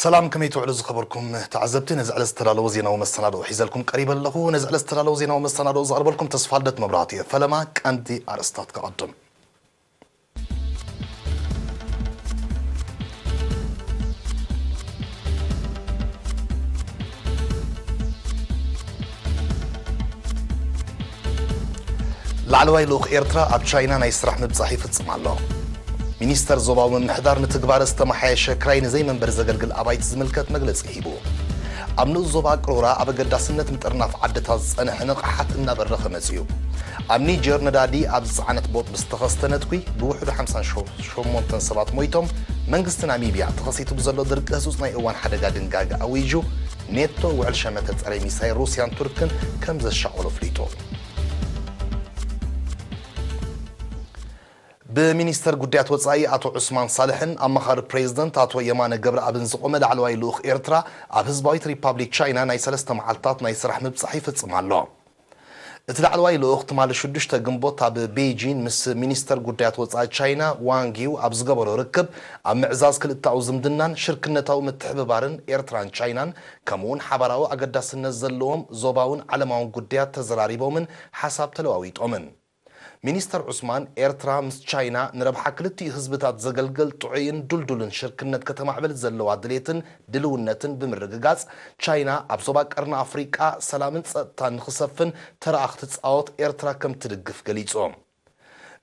ሰላም፣ ከመይ ትውዕሉ ዝኸበርኩም ተዓዘብቲ? ነዚ ዕለት ዝተዳለወ ዜናዊ መሰናድኦ ሒዘልኩም ቀሪበ ኣለኹ። ነዚ ዕለት ዝተዳለወ ዜናዊ መሰናድኦ ዘቕርበልኩም ተስፋልደት መብራህቱ እየ። ፈለማ ቀንዲ ኣርእስታት ክቐድም። ላዕለዋይ ልኡኽ ኤርትራ ኣብ ቻይና ናይ ስራሕ ምብጻሕ ይፍጽም ኣሎ። ሚኒስተር ዞባዊ ምምሕዳር ንትግባረ ዝተመሓየሸ ክራይ ንዘይመንበሪ ዘገልግል ኣባይቲ ዝምልከት መግለጺ ሂቡ። ኣብ ንኡስ ዞባ ቅሮራ ኣብ ኣገዳስነት ምጥርናፍ ዓድታት ዝጸንሐ ንቕሓት እናበረኸ መጺኡ። ኣብ ኒጀር ነዳዲ ኣብ ዝጸዓነት ቦጥ ብዝተኸስተ ነትጒ ብውሕዱ ሓምሳን ሸሞንተን ሰባት ሞይቶም። መንግስቲ ናሚብያ ተኸሲቱ ብዘሎ ድርቂ ህጹጽ ናይ እዋን ሓደጋ ድንጋገ ኣዊጁ። ኔቶ ውዕል ሸመተ ጸረ ሚሳይል ሩስያን ቱርክን ከም ዘሻቐሎ ኣፍሊጡ። ብሚኒስተር ጉዳያት ወጻኢ ኣቶ ዑስማን ሳልሕን ኣማኻሪ ፕሬዝደንት ኣቶ የማነ ገብረኣብን ዝቖመ ላዕለዋይ ልኡኽ ኤርትራ ኣብ ህዝባዊት ሪፓብሊክ ቻይና ናይ ሰለስተ መዓልታት ናይ ስራሕ ምብጻሕ ይፍጽም ኣሎ። እቲ ላዕለዋይ ልኡኽ ትማሊ ሽዱሽተ ግንቦት ኣብ ቤይጂን ምስ ሚኒስተር ጉዳያት ወጻኢ ቻይና ዋንግ ዩ ኣብ ዝገበሮ ርክብ፣ ኣብ ምዕዛዝ ክልተኣዊ ዝምድናን ሽርክነታዊ ምትሕብባርን ኤርትራን ቻይናን፣ ከምኡውን ሓባራዊ ኣገዳስነት ዘለዎም ዞባውን ዓለማውን ጉዳያት ተዘራሪቦምን ሓሳብ ተለዋዊጦምን። ሚኒስተር ዑስማን፣ ኤርትራ ምስ ቻይና ንረብሓ ክልቲኡ ህዝብታት ዘገልግል ጥዑይን ዱልዱልን ሽርክነት ከተማዕብል ዘለዋ ድሌትን ድልውነትን ብምርግጋጽ፣ ቻይና ኣብ ዞባ ቀርኒ ኣፍሪቃ ሰላምን ጸጥታን ንኽሰፍን ተራኣ ክትጻወት ኤርትራ ከም ትድግፍ ገሊጹ።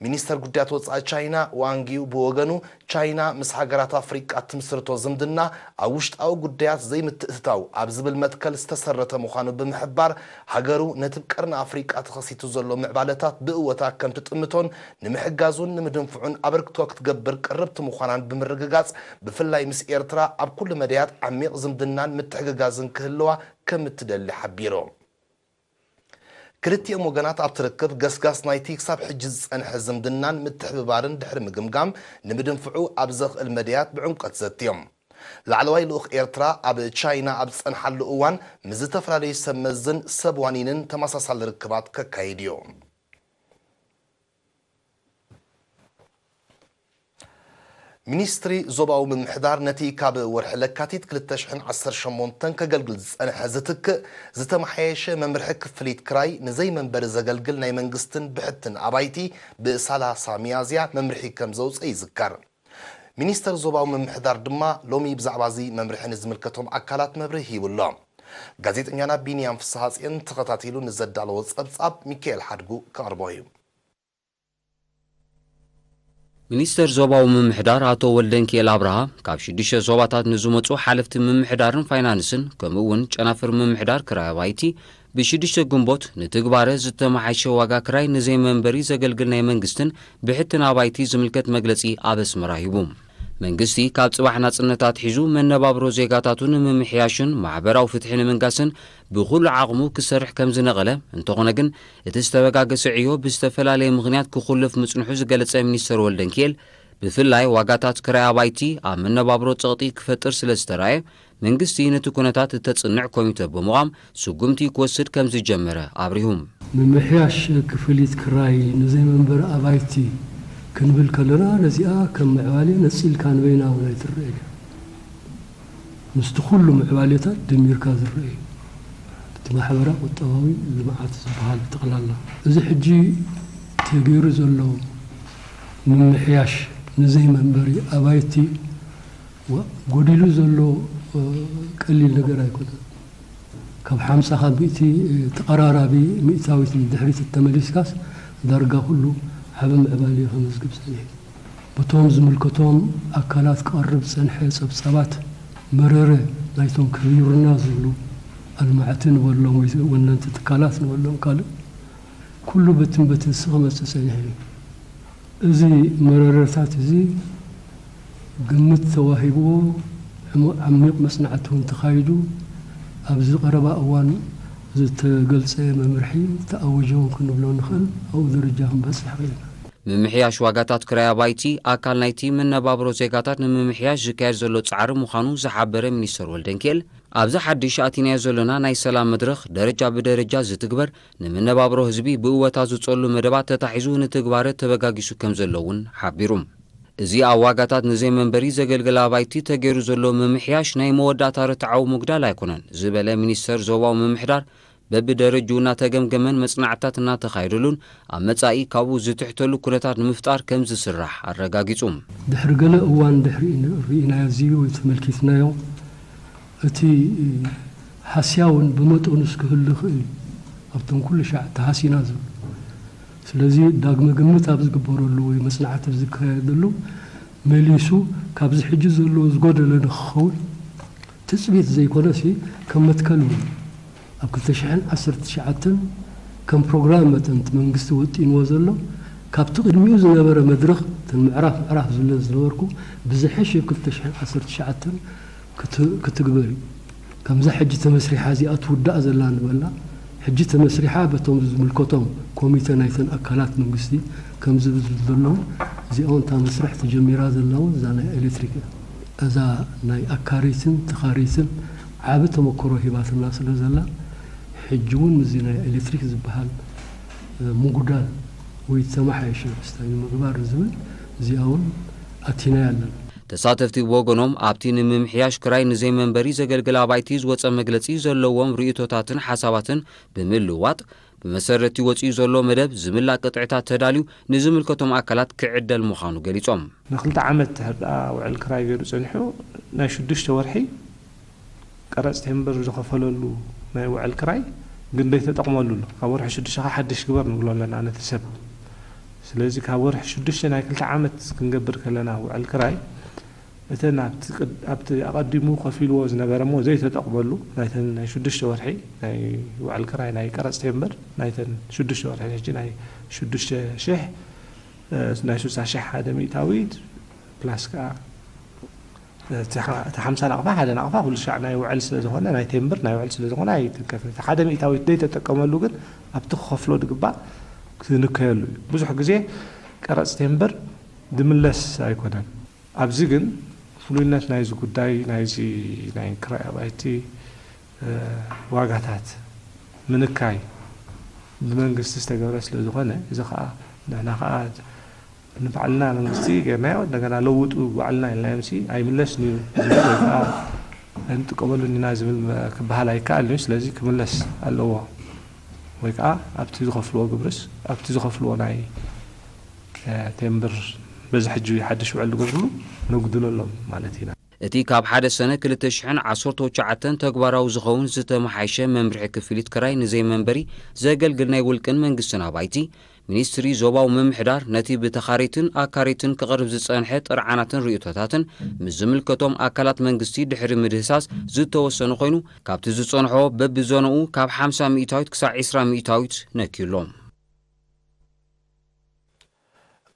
ሚኒስተር ጉዳያት ወጻኢ ቻይና ዋንግ ዩ ብወገኑ፣ ቻይና ምስ ሃገራት ኣፍሪቃ እትምስርቶ ዝምድና ኣብ ውሽጣዊ ጉዳያት ዘይምትእትታው ኣብ ዝብል መትከል ዝተሰረተ ምዃኑ ብምሕባር፣ ሃገሩ ነቲ ኣብ ቀርኒ ኣፍሪቃ ተኸሲቱ ዘሎ ምዕባለታት ብእወታ ከም ትጥምቶን ንምሕጋዙን ንምድንፍዑን ኣበርክቶ ክትገብር ቅርብቲ ምዃናን ብምርግጋጽ፣ ብፍላይ ምስ ኤርትራ ኣብ ኩሉ መዳያት ዓሚቕ ዝምድናን ምትሕግጋዝን ክህልዋ ከም እትደሊ ሓቢሩ። ክልቲኦም ወገናት ኣብቲ ርክብ፣ ገስጋስ ናይቲ ክሳብ ሕጂ ዝጸንሐ ዝምድናን ምትሕብባርን ድሕሪ ምግምጋም፣ ንምድንፍዑ ኣብ ዘኽእል መዳያት ብዕምቆት ዘትዮም። ላዕለዋይ ልኡኽ ኤርትራ ኣብ ቻይና ኣብ ዝጸንሓሉ እዋን፣ ምስ ዝተፈላለዩ ሰብ መዝን ሰብ ዋኒንን ተመሳሳሊ ርክባት ከካይድ እዩ። ሚኒስትሪ ዞባዊ ምምሕዳር ነቲ ካብ ወርሒ ለካቲት ክልተ ሽሕን ዓሰርተ ሸሞንተን ከገልግል ዝጸንሐ ዝትክእ ዝተመሓየሸ መምርሒ ክፍሊት ክራይ ንዘይመንበሪ ዘገልግል ናይ መንግስትን ብሕትን ኣባይቲ ብሰላሳ ሚያዝያ መምርሒ ከም ዘውጽአ ይዝከር። ሚኒስተር ዞባዊ ምምሕዳር ድማ ሎሚ ብዛዕባ እዚ መምርሒ ንዝምልከቶም ኣካላት መብርሂ ሂቡ ኣሎ። ጋዜጠኛና ቢንያም ፍስሃጽዮን ተኸታቲሉ ንዘዳለዎ ጸብጻብ ሚካኤል ሓድጉ ከቕርቦ እዩ። ሚኒስተር ዞባዊ ምምሕዳር ኣቶ ወልደንኪኤል ኣብርሃ፣ ካብ ሽዱሽተ ዞባታት ንዝመጹ ሓለፍቲ ምምሕዳርን ፋይናንስን ከምኡ እውን ጨናፍር ምምሕዳር ክራይ ኣባይቲ ብሽዱሽተ ግንቦት ንትግባረ ዝተመሓየሸ ዋጋ ክራይ ንዘይመንበሪ ዘገልግል ናይ መንግስትን ብሕትን ኣባይቲ ዝምልከት መግለጺ ኣብ ኣስመራ ሂቡ። መንግስቲ ካብ ጽባሕ ናጽነት ኣትሒዙ መነባብሮ ዜጋታቱ ንምምሕያሽን ማሕበራዊ ፍትሒ ንምንጋስን ብኹሉ ዓቕሙ ክሰርሕ ከም ዝነቐለ፣ እንተኾነ ግን እቲ ዝተበጋገሰ ዕዮ ብዝተፈላለየ ምኽንያት ክኹልፍ ምጽንሑ ዝገለጸ ሚኒስተር ወልደንኪኤል፣ ብፍላይ ዋጋታት ክራይ ኣባይቲ ኣብ መነባብሮ ጸቕጢ ክፈጥር ስለ ዝተራእየ፣ መንግስቲ ነቲ ኩነታት እተጽንዕ ኮሚተ ብምቋም ስጉምቲ ክወስድ ከም ዝጀመረ ኣብሪሁ። ምምሕያሽ ክፍሊት ክራይ ንዘይመንበሪ ኣባይቲ ክንብል ከለና ነዚኣ ከም ምዕባሌ ነጺልካ ንበይና እውን ኣይትረኣይ። ምስቲ ኩሉ ምዕባሌታት ደሚርካ ዝረአ እዩ። እቲ ማሕበራ ቁጠባዊ ልምዓት ዝበሃል ብጠቕላላ። እዚ ሕጂ ተገይሩ ዘሎ ምምሕያሽ ንዘይመንበሪ ኣባይቲ ጎዲሉ ዘሎ ቀሊል ነገር ኣይኮነን። ካብ ሓምሳ ካብ ሚእቲ ተቐራራቢ ሚእታዊት ንድሕሪት እተመሊስካስ ዳርጋ ኩሉ ዓቢ ምዕባሌ ከመዝግብ ጸኒሑ። በቶም ዝምልከቶም ኣካላት ክቐርብ ዝጸንሐ ጸብጻባት መረረ ናይቶም ክብዩርና ዝብሉ ኣልማዕቲ ንበሎም ወይ ወነንቲ ትካላት ንበሎም ካልእ ኩሉ በትን በትን ክመጽእ ጸኒሑ እዩ። እዚ መረረታት እዚ ግምት ተዋሂብዎ ዓሚቕ መጽናዕቲ እውን ተኻይዱ ኣብዚ ቀረባ እዋን ዝተገልጸ መምርሒ ተኣዊጀ እውን ክንብሎ ንኽእል ኣብኡ ደረጃ ክንበጽሕ ኽኢልና። ምምሕያሽ ዋጋታት ክራይ ኣባይቲ ኣካል ናይቲ መነባብሮ ዜጋታት ንምምሕያሽ ዝካየድ ዘሎ ጻዕሪ ምዃኑ ዝሓበረ ሚኒስተር ወልደንኪኤል፣ ኣብዚ ሓድሽ ኣቲናዮ ዘሎና ናይ ሰላም መድረኽ ደረጃ ብደረጃ ዝትግበር፣ ንመነባብሮ ህዝቢ ብእወታ ዝጸሉ መደባት ተታሒዙ ንትግባረ ተበጋጊሱ ከም ዘሎ እውን ሓቢሩ። እዚ ኣብ ዋጋታት ንዘይመንበሪ ዘገልግል ኣባይቲ ተገይሩ ዘሎ ምምሕያሽ ናይ መወዳእታ ርትዓዊ ምጉዳል ኣይኮነን ዝበለ ሚኒስተር ዞባዊ ምምሕዳር፣ በብደረጅኡ እናተገምገመን መጽናዕትታት እናተኻየደሉን ኣብ መጻኢ ካብኡ ዝትሕተሉ ኩነታት ንምፍጣር ከም ዝስራሕ ኣረጋጊጹ። ድሕሪ ገለ እዋን ድሕሪ ርኢናዮ፣ እዚ ወይ ተመልኪትናዮ፣ እቲ ሃስያ እውን ብመጠኑስ ክህሉ ይኽእል እዩ፣ ኣብቶም ኩሉ ሻዕ ተሃሲና ዝብሉ። ስለዚ ዳግመ ግምት ኣብ ዝግበረሉ ወይ መጽናዕቲ ኣብ ዝካየደሉ፣ መሊሱ ካብዚ ሕጂ ዘለዎ ዝጎደለ ንክኸውን ትጽቢት ዘይኮነሲ፣ ከም መትከል እውን ኣብ ክልተ ሽሕን ዓሰርተ ትሽዓተን ከም ፕሮግራም መጠን እቲ መንግስቲ ወጢንዎ ዘሎ፣ ካብቲ ቅድሚኡ ዝነበረ መድረኽ፣ እተን ምዕራፍ ምዕራፍ ዝብለን ዝነበርኩ፣ ብዝሕሽ ኣብ ክልተ ሽሕን ዓሰርተ ትሽዓተን ክት-፣ ክትግበር እዩ። ከምዛ ሕጂ ተመስሪሓ እዚኣ ትውዳእ ዘላ ንበላ፣ ሕጂ ተመስሪሓ በቶም ዝምልከቶም ኮሚተ ናይተን ኣካላት መንግስቲ ከም ዝብል ዘለዉ፣ እዚኣ እውን እታ መስርሕ ተጀሚራ ዘላ እውን እዛ ናይ ኤሌክትሪክ እያ። እዛ ናይ ኣካሪትን ተኻሪትን ዓቢ ተመክሮ ሂባትና ስለ ዘላ፣ ሕጂ እውን ምስዚ ናይ ኤሌክትሪክ ዝበሃል፣ እ፣ ምጉዳል ወይ ተመሓየሸ ክስታይ ንምግባር ዝብል እዚኣ እውን ኣቲናያ ኣለና። ተሳተፍቲ ብወገኖም፣ ኣብቲ ንምምሕያሽ ክራይ ንዘይመንበሪ ዘገልግል ኣባይቲ ዝወጸ መግለጺ ዘለዎም ርእይቶታትን ሓሳባትን ብምልውዋጥ፣ ብመሰረት እቲ ወጺኡ ዘሎ መደብ ዝምላእ ቅጥዕታት ተዳልዩ ንዝምልከቶም ኣካላት ክዕደል ምዃኑ ገሊጾም። ንክልተ ዓመት ድሕር ደኣ ውዕል ክራይ ገይሩ ጸኒሑ፣ ናይ ሽዱሽተ ወርሒ ቀረጽ ቴምብር ዝኸፈለሉ ናይ ውዕል ክራይ ግን ዘይተጠቕመሉ ኣሎ። ካብ ወርሒ ሽዱሽተ ኸዓ ሓድሽ ግበር ንብሎ ኣለና ነቲ ሰብ። ስለዚ ካብ ወርሒ ሽዱሽተ ናይ ክልተ ዓመት ክንገብር ከለና ውዕል ክራይ፣ እተን ኣብቲ ቅድ-፣ ኣብቲ ኣቐዲሙ ከፊልዎ ዝነበረ እሞ ዘይተጠቕመሉ ናይተን ናይ ሽዱሽተ ወርሒ ናይ ውዕል ክራይ ናይ ቀረጽ ቴምብር ናይተን ሽዱሽተ ወርሒ ሕጂ ናይ ሽዱሽተ ሽሕ፣ እ፣ ናይ ስሳ ሽሕ ሓደ ሚእታዊት ፕላስ ከኣ እቲ ሓ-፣ እቲ ሓምሳ ናቕፋ፣ ሓደ ናቕፋ፣ ኩሉ ሻዕ ናይ ውዕል ስለ ዝኾነ፣ ናይ ቴምብር ናይ ውዕል ስለ ዝኾነ ኣይትንከፍን። እቲ ሓደ ሚእታዊት ዘይተጠቀመሉ ግን ኣብቲ ክኸፍሎ ድግባእ ክንከየሉ እዩ። ብዙሕ ግዜ ቀረጽ ቴምብር ድምለስ ኣይኮነን። ኣብዚ ግን ፍሉይነት ናይዚ ጉዳይ፣ ናይዚ ናይ ክራይ ኣባይቲ፣ እ፣ ዋጋታት ምንካይ ብመንግስቲ ዝተገብረ ስለ ዝኾነ፣ እዚ ኸኣ ንሕና ኸኣ ንባዕልና መንግስቲ ጌርናዮ፣ እንደገና ለውጡ ባዕልና ኢልናዮምሲ ኣይምለስን እዩ ዝብል ወይ ከዓ ኣይንጥቀመሉን ኢና ዝብል መ-፣ ክበሃል ኣይከኣልን እዩ። ስለዚ ክምለስ ኣለዎ ወይ ከዓ ኣብቲ ዝኸፍልዎ ግብርስ፣ ኣብቲ ዝኸፍልዎ ናይ፣ እ፣ ቴምብር በዚ ሕጂ ሓድሽ ውዕል ዝገብርሉ ነጉድለሎም ማለት ኢና። እቲ ካብ ሓደ ሰነ ክልተ ሽሕን ዓሰርተ ትሽዓተን ተግባራዊ ዝኸውን ዝተመሓየሸ መምርሒ ክፍሊት ክራይ ንዘይመንበሪ ዘገልግል ናይ ውልቅን መንግስትን ኣባይቲ፣ ሚኒስትሪ ዞባዊ ምምሕዳር ነቲ ብተኻሪትን ኣካሪትን ክቐርብ ዝጸንሐ ጥርዓናትን ርእይቶታትን ምስ ዝምልከቶም ኣካላት መንግስቲ ድሕሪ ምድህሳስ ዝተወሰነ ኮይኑ፣ ካብቲ ዝጸንሖ በብዞንኡ ካብ ሓምሳ ሚእታዊት ክሳዕ ዕስራ ሚእታዊት ነክዩ ኣሎ።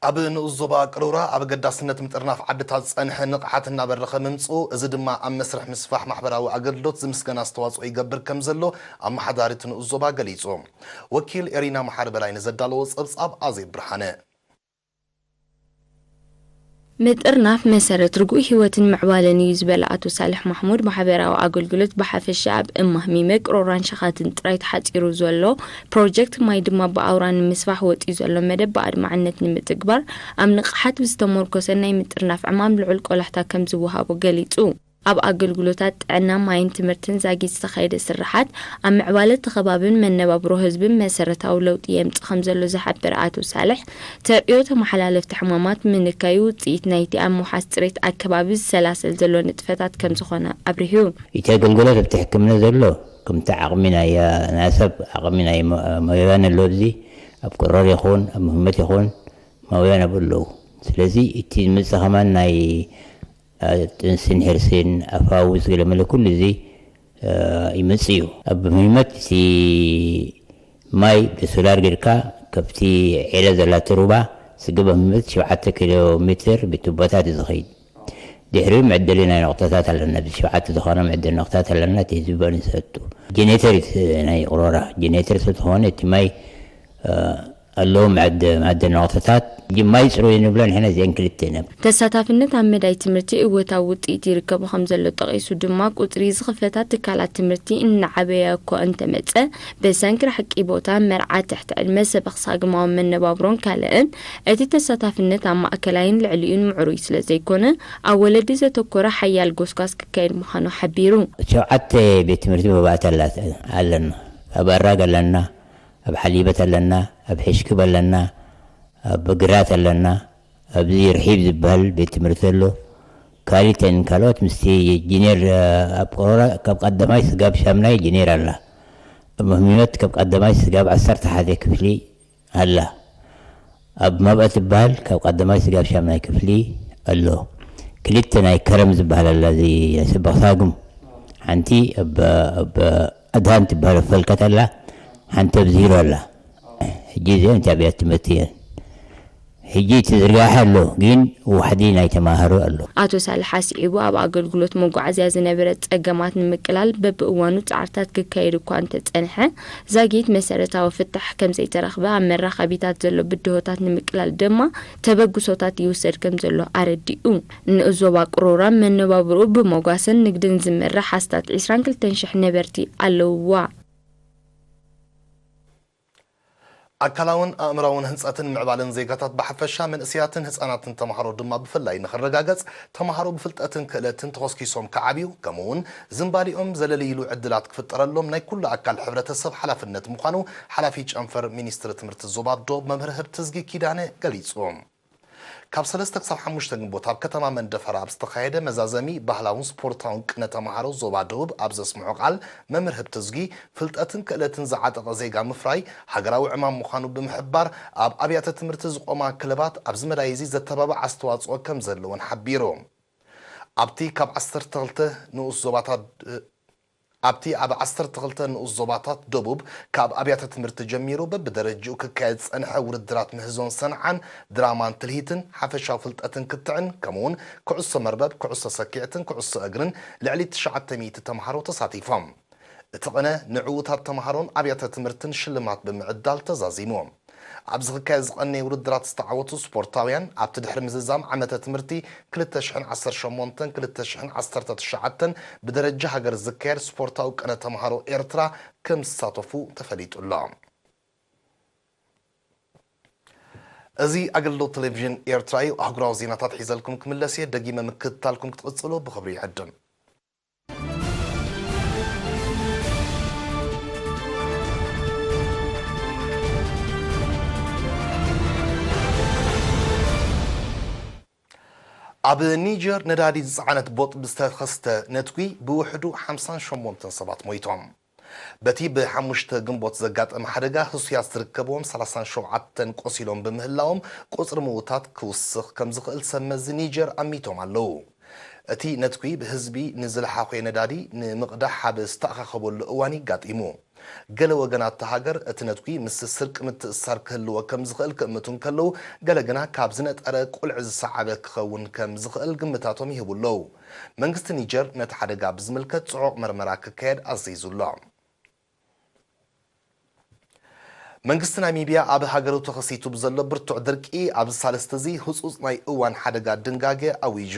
ኣብ ንኡስ ዞባ ቅርውራ ኣብ ኣገዳስነት ምጥርናፍ ዓድታት ዝጸንሐ ንቕሓት እናበረኸ ምምጽኡ፣ እዚ ድማ ኣብ መስርሕ ምስፋሕ ማሕበራዊ ኣገልግሎት ዝምስገን ኣስተዋጽኦ ይገብር ከም ዘሎ ኣመሓዳሪ እቲ ንኡስ ዞባ ገሊጹ። ወኪል ኤሪና መሓሪ በላይ ንዘዳለዎ ጸብጻብ ኣዜብ ብርሃነ። ምጥርናፍ መሰረት ርጉእ ህይወትን ምዕባለን እዩ ዝበለ ኣቶ ሳልሕ ማሕሙድ፣ ማሕበራዊ ኣገልግሎት ብሓፈሻ ኣብ እማህሚመ ቅሮራን ሸኻትን ጥራይ ተሓጺሩ ዘሎ ፕሮጀክት ማይ ድማ ብኣውራ ንምስፋሕ ወጺኡ ዘሎ መደብ ብኣድማዕነት ንምትግባር ኣብ ንቕሓት ብዝተመርኮሰ ናይ ምጥርናፍ ዕማም ልዑል ቆላሕታ ከም ዝወሃቦ ገሊጹ። ኣብ ኣገልግሎታት ጥዕና፣ ማይን ትምህርትን ዛጊት ዝተኻየደ ስርሓት ኣብ ምዕባለ እቲ ከባብን መነባብሮ ህዝብን መሰረታዊ ለውጢ የምጽእ ከም ዘሎ ዝሓበረ ኣቶ ሳልሕ፣ ተርእዮ ተመሓላለፍቲ ሕማማት ምንካዩ ውጽኢት ናይቲ ኣብ ምውሓስ ጽሬት ኣከባቢ ዝሰላሰል ዘሎ ንጥፈታት ከም ዝኾነ ኣብሪሁ። እቲ ኣገልግሎት ኣብቲ ሕክምና ዘሎ ከምቲ ዓቕሚ ናይ፣ ናይ ሰብ ዓቕሚ ናይ ሞ-፣ ሞያውያን ኣሎ ኣብዚ ኣብ ቅሮር ይኹን ኣብ ምህመት ይኹን ሞያውያን ኣብኡ ኣለዉ። ስለዚ እቲ ዝመጽእ ከማን ናይ አ፣ ጥንስን ሕርስን፣ ኣፋውስ፣ ገለ መለ ኩሉ እዚ፣ አ፣ ይመጽእ እዩ። ኣብ ምህመት እቲ ማይ ብሶላር ጌርካ ካብቲ ዒረ ዘላቶ ሩባ ስግብ ኣብ ምህመት ሸውዓተ ኪሎ ሜትር ብቱቦታት እዩ ዝኸይድ። ድሕሪኡ መዕደሊ ናይ ነቑጣታት ኣለና። ብሸውዓተ ዝኾነ መዕደሊ ነቑጣታት ኣለና። እቲ ህዝቢ ብኡ ንሰቱ። ጀኔተር እዩ እቲ ናይ ቅሮራ። ጀኔተር ስለ ዝኾነ እቲ ማይ፣ አ፣ ኣለዉ መዐደ መዐደ ነቕተታት ጅማይ ጽሩይ ንብለን ሕነ እዚአን ክልተ ነብ ተሳታፍነት ኣብ መዳይ ትምህርቲ እወታዊ ውፅኢት ይርከቡ ከም ዘሎ ጠቒሱ ድማ፣ ቁፅሪ ዝኽፈታ ትካላት ትምህርቲ እናዓበየ እኳ እንተመፀ፣ ብሰንኪ ራሕቂ ቦታ፣ መርዓ፣ ትሕቲ ዕድመ፣ ሰበኽ ሳግማዊ መነባብሮን ካልእን፣ እቲ ተሳታፍነት ኣብ ማእከላይን ልዕሊኡን ምዕሩይ ስለዘይኮነ፣ ኣብ ወለዲ ዘተኮረ ሓያል ጎስጓስ ክካየድ ምዃኑ ሓቢሩ። ሸውዓተ ቤት ትምህርቲ መባእታ ኣላት ኣለና። ኣብ ኣራግ ኣለና፣ ኣብ ሓሊበት ኣለና፣ ኣብ ሕሽክብ ኣለና፣ ኣብ ግራት ኣለና፣ ኣብዚ ርሒብ ዝበሃል ቤት ትምህርቲ ኣሎ። ካሊተን ካልኦት ምስቲ ጂኔር ኣብ ቆሮራ ካብ ቀዳማይ ስጋብ ሻምናይ ጂኔር ኣላ። ኣብ ምህሚኖት ካብ ቀዳማይ ስጋብ ዓሰርተ ሓደ ክፍሊ ኣላ። ኣብ ማብኣ ትበሃል ካብ ቀዳማይ ስጋብ ሻምናይ ክፍሊ ኣሎ። ክልተ ናይ ከረም ዝበሃል ኣላ፣ እዚ ናይ ሰበኽ ሳጉም። ሓንቲ ኣብ ኣብ ኣድሃን ትበሃል ኣብ ፈልከት ኣላ፣ ሓንቲ ኣብ ዚሮ ኣላ። ሕጂ እዚአን እቲ ኣብያተ ትምህርቲ እየን። ሕጂ እቲ ዝርጋሐ ኣሎ፣ ግን ዋሕዲ ናይ ተማሃሮ ኣሎ። ኣቶ ሳልሕ ኣስዒቡ፣ ኣብ ኣገልግሎት መጓዓዝያ ዝነበረ ጸገማት ንምቅላል በብእዋኑ ጻዕርታት ክካየድ እኳ እንተጸንሐ፣ ዛጊት መሰረታዊ ፍታሕ ከምዘይተረኽበ፣ ኣብ መራኸቢታት ዘሎ ብድሆታት ንምቅላል ድማ ተበግሶታት ይውሰድ ከምዘሎ ኣረዲኡ። ንኡስ ዞባ ቅሮራ መነባብርኡ ብመጓሰን ንግድን ዝመርሕ ኣስታት ዒስራን ክልተን ሽሕ ነበርቲ ኣለውዋ። ኣካላውን ኣእምራውን ህንጸትን ምዕባለን ዜጋታት ብሓፈሻ፣ መንእሰያትን ህጻናትን ተማሃሮ ድማ ብፍላይ ንኽረጋገጽ፣ ተማሃሮ ብፍልጠትን ክእለትን ተኾስኪሶም ክዓብዩ፣ ከምኡውን ዝንባሊኦም ዘለልይሉ ዕድላት ክፍጠረሎም ናይ ኩሉ ኣካል ሕብረተሰብ ሓላፍነት ምዃኑ ሓላፊ ጨንፈር ሚኒስትሪ ትምህርቲ ዞባ ዶብ መምህር ህብትዝጊ ኪዳነ ገሊጹ። ካብ ሰለስተ ክሳብ ሓሙሽተ ግንቦት ኣብ ከተማ መንደፈራ ኣብ ዝተኻየደ መዛዘሚ ባህላውን ስፖርታውን ቅነ ተምሃሮ ዞባ ደቡብ ኣብ ዘስምዖ ቃል፣ መምህር ህብተዝጊ፣ ፍልጠትን ክእለትን ዝዓጠቐ ዜጋ ምፍራይ ሃገራዊ ዕማም ምዃኑ ብምሕባር፣ ኣብ ኣብያተ ትምህርቲ ዝቖማ ክለባት ኣብዚ መዳይ እዚ ዘተባብዕ ኣስተዋፅኦ ከም ዘለወን ሓቢሩ። ኣብቲ ካብ ዓሰርተ ክልተ ንኡስ ዞባታት ኣብቲ ኣብ ዓሰርተ ክልተ ንኡስ ዞባታት ደቡብ ካብ ኣብያተ ትምህርቲ ጀሚሩ በብደረጅኡ ክካየድ ዝጸንሐ ውድድራት ምህዞን ሰንዓን፣ ድራማን ትልሂትን፣ ሓፈሻዊ ፍልጠትን ክትዕን፣ ከምኡውን ኩዕሶ መርበብ፣ ኩዕሶ ሰኪዕትን ኩዕሶ እግርን ልዕሊ ትሽዓተ ሚእቲ ተምሃሮ ተሳቲፎም። እቲ ቅነ ንዕዉታት ተምሃሮን ኣብያተ ትምህርትን ሽልማት ብምዕዳል ተዛዚሙ። ኣብዚ ክካየድ ዝቐነየ ውድድራት ዝተዓወቱ ስፖርታውያን፣ ኣብቲ ድሕሪ ምዝዛም ዓመተ ትምህርቲ ክልተ ሽሕን ዓሰርተ ሸሞንተን ክልተ ሽሕን ዓሰርተ ትሽዓተን ብደረጃ ሃገር ዝካየድ ስፖርታዊ ቅነ ተምሃሮ ኤርትራ ከም ዝሳተፉ ተፈሊጡ ኣሎ። እዚ ኣገልግሎት ቴሌቪዥን ኤርትራ እዩ። ኣህጉራዊ ዜናታት ሒዘልኩም ክምለስ እየ። ደጊመ ምክትታልኩም ክትቕጽሉ ብኽብሪ ይዕድም። ኣብ ኒጀር ነዳዲ ዝጸዓነት ቦጥ ብዝተኸስተ ነትጒ ብውሕዱ ሓምሳን ሸሞንተን ሰባት ሞይቶም። በቲ ብሓሙሽተ ግንቦት ዘጋጠመ ሓደጋ ህሱያት ዝርከብዎም ሰላሳን ሸውዓተን ቆሲሎም ብምህላዎም ቁጽሪ ምዉታት ክውስኽ ከም ዝኽእል ሰብ መዚ ኒጀር ኣሚቶም ኣለዉ። እቲ ነትጒ ብህዝቢ ንዝለሓኾየ ነዳዲ ንምቕዳሕ ኣብ ዝተኣኻኸበሉ እዋን እዩ ኣጋጢሙ። ገለ ወገናት እታ ሃገር እቲ ነትጒ ምስ ስርቂ ምትእስሳር ክህልዎ ከም ዝኽእል ክእምቱ እንከለዉ፣ ገለ ግና ካብ ዝነጠረ ቁልዒ ዝሰዓበ ክኸውን ከም ዝኽእል ግምታቶም ይህቡ ኣለዉ። መንግስቲ ኒጀር ነቲ ሓደጋ ብዝምልከት ጽዑቕ መርመራ ክካየድ ኣዚዙ ኣሎ። መንግስቲ ናሚብያ ኣብ ሃገሩ ተኸሲቱ ብዘሎ ብርቱዕ ድርቂ ኣብዚ ሳልስቲ እዚ ህጹጽ ናይ እዋን ሓደጋ ድንጋገ ኣዊጁ።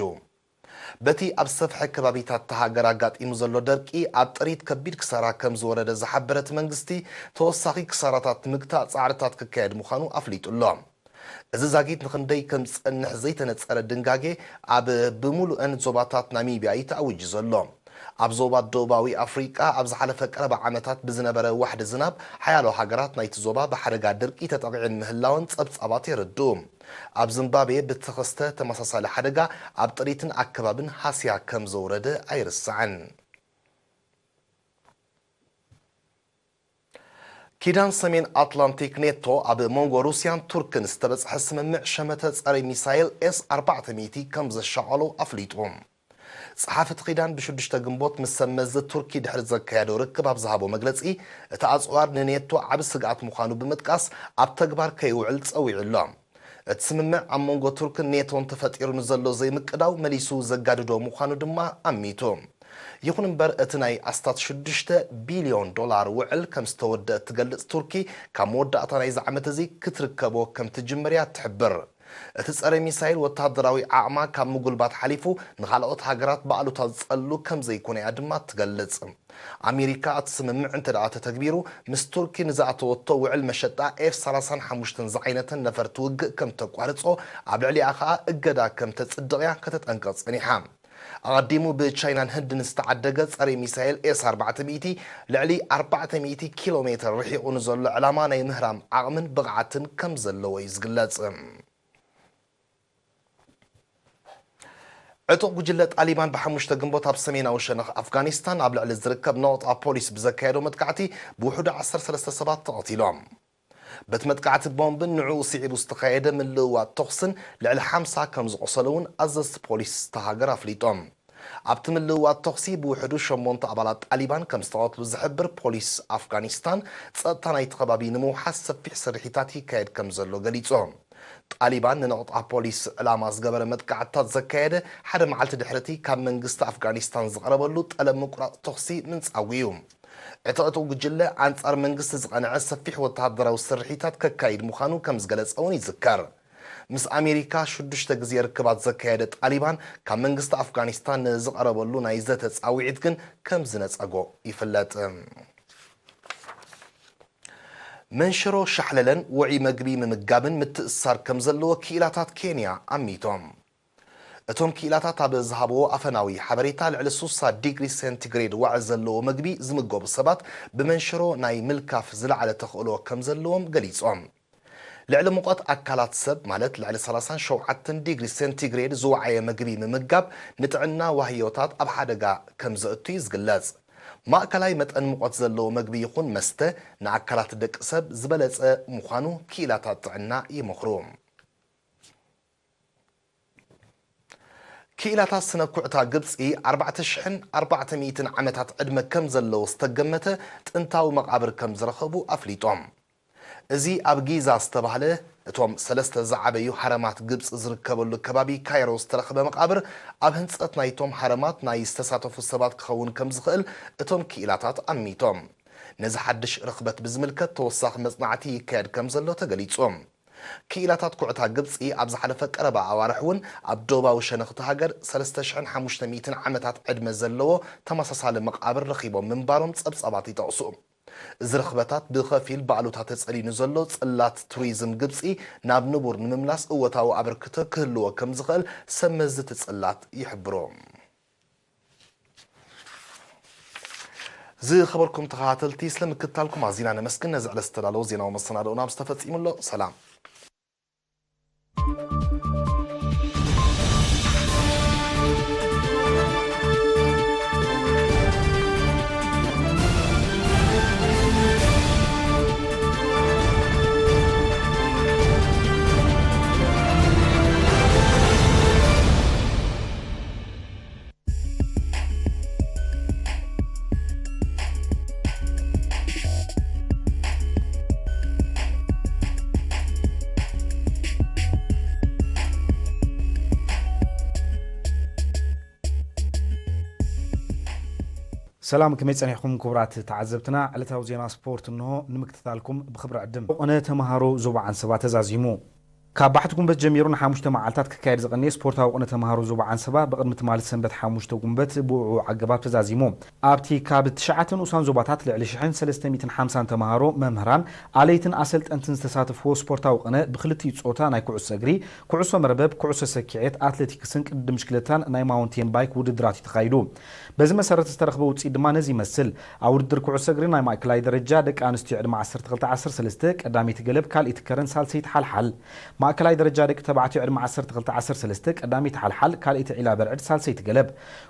በቲ ኣብ ዝሰፍሐ ከባቢታት እታ ሃገር ኣጋጢሙ ዘሎ ደርቂ ኣብ ጥሪት ከቢድ ክሳራ ከም ዝወረደ ዝሓበረ እቲ መንግስቲ፣ ተወሳኺ ክሳራታት ንምግታእ ጻዕርታት ክካየድ ምዃኑ ኣፍሊጡ ኣሎ። እዚ ዛጊት ንኽንደይ ከም ዝጸንሕ ዘይተነጸረ ድንጋጌ ኣብ ብምሉእን ዞባታት ናሚብያ እዩ ተኣዊጁ ዘሎ። ኣብ ዞባ ደቡባዊ ኣፍሪቃ ኣብ ዝሓለፈ ቀረባ ዓመታት ብዝነበረ ዋሕዲ ዝናብ ሓያሎ ሃገራት ናይቲ ዞባ ብሓደጋ ድርቂ ተጠቒዐን ምህላወን ጸብጻባት የረድኡ። ኣብ ዚምባብዌ ብተኸስተ ተመሳሳሊ ሓደጋ ኣብ ጥሪትን ኣከባብን ሃስያ ከም ዘውረደ ኣይርሳዕን። ኪዳን ሰሜን ኣትላንቲክ ኔቶ ኣብ መንጎ ሩስያን ቱርክን ዝተበጽሐ ስምምዕ ሸመተ ጸረ ሚሳይል ኤስ ኣርባዕተ ሚእቲ ከም ዘሻቐሎ ኣፍሊጡ። ጸሓፊ እቲ ኪዳን ብሽዱሽተ ግንቦት ምስ ሰብ መዚ ቱርኪ ድሕሪ ዘካየዶ ርክብ ኣብ ዝሃቦ መግለጺ፣ እቲ ኣጽዋር ንኔቶ ዓቢ ስግኣት ምዃኑ ብምጥቃስ ኣብ ተግባር ከይውዕል ጸዊዑ ኣሎ። እቲ ስምምዕ ኣብ መንጎ ቱርክን ኔቶን ተፈጢሩ ንዘሎ ዘይምቅዳው መሊሱ ዘጋድዶ ምዃኑ ድማ ኣሚቱ። ይኹን እምበር፣ እቲ ናይ ኣስታት ሽዱሽተ ቢልዮን ዶላር ውዕል ከም ዝተወደአ እትገልጽ ቱርኪ፣ ካብ መወዳእታ ናይዚ ዓመት እዚ ክትርከቦ ከም ትጅምር እያ ትሕብር። እቲ ጸረ ሚሳይል ወተሃደራዊ ዓቕማ ካብ ምጉልባት ሓሊፉ፣ ንኻልኦት ሃገራት ብኣሉታ ዝጸሉ ከም ዘይኮነ እያ ድማ ትገልጽ። ኣሜሪካ እቲ ስምምዕ እንተ ደኣ ተተግቢሩ፣ ምስ ቱርኪ ንዝኣተወቶ ውዕል መሸጣ ኤፍ ሰላሳን ሓሙሽተን ዝዓይነተን ነፈርቲ ውግእ ከም ተቋርጾ፣ ኣብ ልዕሊኣ ኸኣ እገዳ ከም ተጽድቕ እያ ከተጠንቅቕ ጸኒሓ። ኣቐዲሙ ብቻይናን ህንድን ዝተዓደገ ጸረ ሚሳይል ኤስ ኣርባዕተ ሚእቲ፣ ልዕሊ ኣርባዕተ ሚእቲ ኪሎ ሜትር ርሒቑ ንዘሎ ዕላማ ናይ ምህራም ዓቕምን ብቕዓትን ከም ዘለዎ እዩ ዝግለጽ። ዕጡቕ ጉጅለ ጣሊባን ብሓሙሽተ ግንቦት ኣብ ሰሜናዊ ሸነኽ ኣፍጋኒስታን ኣብ ልዕሊ ዝርከብ ነቑጣ ፖሊስ ብዘካየዶ መጥቃዕቲ ብውሕዱ ዓሰርተ ሰለስተ ሰባት ተቐቲሎም። በቲ መጥቃዕቲ ቦምብን ንዕኡ ስዒቡ ዝተኻየደ ምልውዋጥ ተኹስን ልዕሊ ሓምሳ ከም ዝቖሰሉ እውን ኣዘዝቲ ፖሊስ እታ ሃገር ኣፍሊጦም። ኣብቲ ምልውዋጥ ተኹሲ ብውሕዱ ሸሞንተ ኣባላት ጣሊባን ከም ዝተቐትሉ ዝሕብር ፖሊስ ኣፍጋኒስታን፣ ጸጥታ ናይቲ ከባቢ ንምውሓስ ሰፊሕ ስርሒታት ይካየድ ከም ዘሎ ገሊጹ። ጣሊባን ንነቑጣ ፖሊስ ዕላማ ዝገበረ መጥቃዕትታት ዘካየደ ሓደ መዓልቲ ድሕሪ እቲ ካብ መንግስቲ ኣፍጋኒስታን ዝቐረበሉ ጠለብ ምቁራጽ ተኹሲ ምንጻጉ እዩ። እቲ ዕጡቕ ጉጅለ ኣንጻር መንግስቲ ዝቐንዐ ሰፊሕ ወተሃደራዊ ስርሒታት ከካይድ ምዃኑ ከም ዝገለጸ እውን ይዝከር። ምስ ኣሜሪካ ሽዱሽተ ግዜ ርክባት ዘካየደ ጣሊባን፣ ካብ መንግስቲ ኣፍጋኒስታን ንዝቐረበሉ ናይ ዘተ ጻውዒት ግን ከም ዝነጸጎ ይፍለጥ። መንሽሮ ሻሕለለን ውዑይ መግቢ ምምጋብን ምትእስሳር ከም ዘለዎ ክኢላታት ኬንያ ኣሚቶም። እቶም ክኢላታት ኣብ ዝሃብዎ ኣፈናዊ ሓበሬታ፣ ልዕሊ ሱሳ ዲግሪ ሴንቲግሬድ ዋዒ ዘለዎ መግቢ ዝምገቡ ሰባት ብመንሽሮ ናይ ምልካፍ ዝለዓለ ተኽእሎ ከም ዘለዎም ገሊጾም። ልዕሊ ሙቐት ኣካላት ሰብ፣ ማለት ልዕሊ ሰላሳን ሸውዓተን ዲግሪ ሴንቲግሬድ ዝወዓየ መግቢ ምምጋብ፣ ንጥዕና ዋህዮታት ኣብ ሓደጋ ከም ዘእቱ እዩ ዝግለጽ። ማእከላይ መጠን ሙቐት ዘለዎ መግቢ ይኹን መስተ ንኣካላት ደቂ ሰብ ዝበለጸ ምዃኑ ክኢላታት ጥዕና ይመኽሩ። ክኢላታት ስነ ኩዕታ ግብጺ ኣርባዕተ ሽሕን ኣርባዕተ ሚእትን ዓመታት ዕድመ ከም ዘለዎ ዝተገመተ ጥንታዊ መቓብር ከም ዝረኸቡ ኣፍሊጦም። እዚ ኣብ ጊዛ ዝተባህለ፣ እቶም ሰለስተ ዝዓበዩ ሃረማት ግብጺ ዝርከበሉ ከባቢ ካይሮ ዝተረኽበ መቓብር፣ ኣብ ህንጸት ናይቶም ሃረማት ናይ ዝተሳተፉ ሰባት ክኸውን ከም ዝኽእል እቶም ክኢላታት ኣሚቶም። ነዚ ሓድሽ ርኽበት ብዝምልከት ተወሳኺ መጽናዕቲ ይካየድ ከም ዘሎ ተገሊጹ። ክኢላታት ኩዕታ ግብጺ ኣብ ዝሓለፈ ቀረባ ኣዋርሕ እውን ኣብ ዶባዊ ሸነኽ እታ ሃገር ሰለስተ ሽሕን ሓሙሽተ ሚእትን ዓመታት ዕድመ ዘለዎ ተመሳሳሊ መቓብር ረኺቦም ምንባሮም ጸብጻባት ይጠቕሱ። እዚ ርኽበታት ብኸፊል ብኣሉታ ተጸልዩ ንዘሎ ጽላት ቱሪዝም ግብጺ ናብ ንቡር ንምምላስ እወታዊ ኣበርክቶ ክህልዎ ከም ዝኽእል ሰብ መዚ እቲ ጽላት ይሕብሩ። ዝኸበርኩም ተኸታተልቲ፣ ስለ ምክትታልኩም ኣዚና ነመስግን። ነዚ ዕለት ዝተዳለወ ዜናዊ መሰናድኦና ኣብ ዝተፈጺሙ ኣሎ። ሰላም። ሰላም፣ ከመይ ጸኒሕኩም ክቡራት ተዓዘብትና? ዕለታዊ ዜና ስፖርት እንሆ ንምክትታልኩም ብኽብሪ ዕድም። ቅነ ተምሃሮ ዞባ ዓንሰባ ተዛዚሙ። ካብ ባሕቲ ጉንበት ጀሚሩ ንሓሙሽተ መዓልታት ክካየድ ዝቐነየ ስፖርታዊ ቅነ ተምሃሮ ዞባ ዓንሰባ ብቕድሚ ትማሊ ሰንበት ሓሙሽተ ጉንበት ብውዕዉዕ ኣገባብ ተዛዚሙ። ኣብቲ ካብ ትሽዓተ ንኡሳን ዞባታት ልዕሊ ሽሕን ሰለስተ ሚእትን ሓምሳን ተምሃሮ፣ መምህራን፣ ኣለይትን ኣሰልጠንትን ዝተሳተፍዎ ስፖርታዊ ቅነ ብክልቲኡ ጾታ ናይ ኩዕሶ እግሪ፣ ኩዕሶ መርበብ፣ ኩዕሶ ሰኪዔት፣ ኣትሌቲክስን ቅድድም ብሽክለታን ናይ ማውንቴን ባይክ ውድድራት እዩ ተኻይዱ። በዚ መሰረት ዝተረኽበ ውጽኢት ድማ ነዚ ይመስል። ኣብ ውድድር ኩዕሶ እግሪ ናይ ማእከላይ ደረጃ ደቂ ኣንስትዮ ዕድመ ዓሰርተ ክልተ ዓሰርተ ሰለስተ ቀዳመይቲ ገለብ፣ ካልኣይቲ ከረን፣ ሳልሰይቲ ሓልሓል። ማእከላይ ደረጃ ደቂ ተባዕትዮ ዕድመ ዓሰርተ ክልተ ዓሰርተ ሰለስተ ቀዳመይቲ ሓልሓል፣ ካልኣይቲ ዒላ በርዕድ፣ ሳልሰይቲ ገለብ።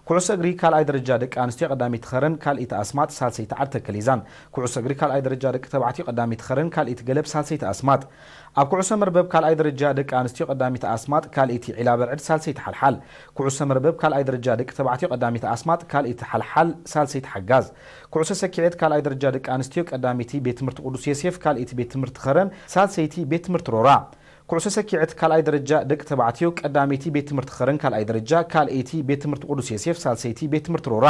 ኩዕሶ እግሪ ካልኣይ ደረጃ ደቂ ኣንስትዮ ቀዳመይቲ ከረን፣ ካልኣይቲ ኣስማጥ፣ ሳልሰይቲ ዓድ ተከሊዛን። ኩዕሶ እግሪ ካልኣይ ደረጃ ደቂ ተባዕትዮ ቀዳመይቲ ከረን፣ ካልኣይቲ ገለብ፣ ሳልሰይቲ ኣስማጥ። ኣብ ኩዕሶ መርበብ ካልኣይ ደረጃ ደቂ ኣንስትዮ ቀዳመይቲ ኣስማጥ፣ ካልኣይቲ ዒላ በርዕድ፣ ሳልሰይቲ ሓልሓል። ኩዕሶ መርበብ ካልኣይ ደረጃ ደቂ ተባዕትዮ ቀዳመይቲ ኣስማጥ፣ ካልኣይቲ ሓልሓል፣ ሳልሰይቲ ሓጋዝ። ኩዕሶ ሰኪዔት ካልኣይ ደረጃ ደቂ ኣንስትዮ ቀዳመይቲ ቤት ትምህርቲ ቅዱስ ዮሴፍ፣ ካልኣይቲ ቤት ትምህርቲ ከረን፣ ሳልሰይቲ ቤት ትምህርቲ ሮራ። ኩዕሶ ሰኪዐት ካልኣይ ደረጃ ደቂ ተባዕትዮ ቀዳመይቲ ቤት ትምህርቲ ኸረን ካልኣይ ደረጃ፣ ካልኣይቲ ቤት ትምህርቲ ቅዱስ ዮሴፍ፣ ሳልሰይቲ ቤት ትምህርቲ ሮራ።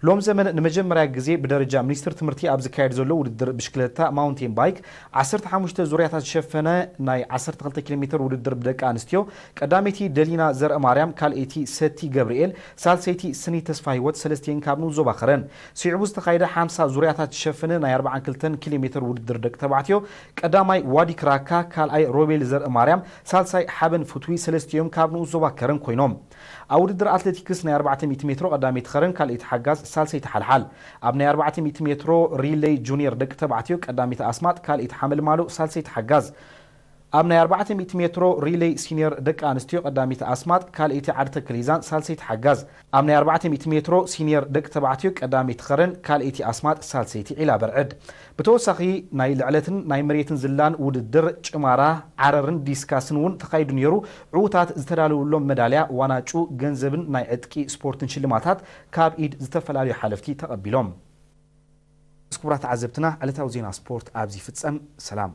ሎም ዘመን ንመጀመርያ ግዜ ብደረጃ ሚኒስትር ትምህርቲ ኣብ ዝካየድ ዘሎ ውድድር ብሽክለታ ማውንቴን ባይክ ዓሰርተ ሓሙሽተ ዙርያታት ዝሸፈነ ናይ ዓሰርተ ክልተ ኪሎ ሜትር ውድድር ብደቂ ኣንስትዮ ቀዳመይቲ ደሊና ዘርአ ማርያም፣ ካልኣይቲ ሰቲ ገብርኤል፣ ሳልሰይቲ ስኒ ተስፋ ህይወት ሰለስቲኤን ካብ ንኡስ ዞባ ኸረን። ስዒቡ ዝተኻየደ ሓምሳ ዙርያታት ዝሸፈነ ናይ ኣርባዓን ክልተን ኪሎ ሜትር ውድድር ደቂ ተባዕትዮ ቀዳማይ ዋዲ ክራካ፣ ካልኣይ ሮቤል ዘርእ ማርያም፣ ሳልሳይ ሓበን ፍትዊ ሰለስቲኦም ካብ ንኡስ ዞባ ከረን ኮይኖም። ኣብ ውድድር ኣትሌቲክስ ናይ ኣርባዕተ ሚእቲ ሜትሮ ቀዳመይቲ ከረን ካልኣይቲ ሓጋዝ ሳልሰይቲ ሓልሓል። ኣብ ናይ ኣርባዕተ ሚእቲ ሜትሮ ሪሌይ ጁኒየር ደቂ ተባዕትዮ ቀዳመይቲ ኣስማጥ ካልኣይቲ ሓመልማሎ ሳልሰይቲ ሓጋዝ። ኣብ ናይ ኣርባዕተ ሚእቲ ሜትሮ ሪሌይ ሲኒየር ደቂ ኣንስትዮ ቀዳመይቲ ኣስማጥ ካልኣይቲ ዓድተ ክሊዛን ሳልሰይቲ ሓጋዝ። ኣብ ናይ ኣርባዕተ ሚእቲ ሜትሮ ሲኒየር ደቂ ተባዕትዮ ቀዳመይቲ ከረን ካልኣይቲ ኣስማጥ ሳልሰይቲ ዒላ በርዕድ። ብተወሳኺ ናይ ልዕለትን ናይ መሬትን ዝላን ውድድር ጭማራ ዓረርን ዲስካስን እውን ተኻይዱ ነይሩ። ዕዉታት ዝተዳለውሎም መዳልያ ዋናጩ ገንዘብን ናይ ዕጥቂ ስፖርትን ሽልማታት ካብ ኢድ ዝተፈላለዩ ሓለፍቲ ተቐቢሎም። ክቡራት ተዓዘብትና ዕለታዊ ዜና ስፖርት ኣብዚ ይፍጸም። ሰላም።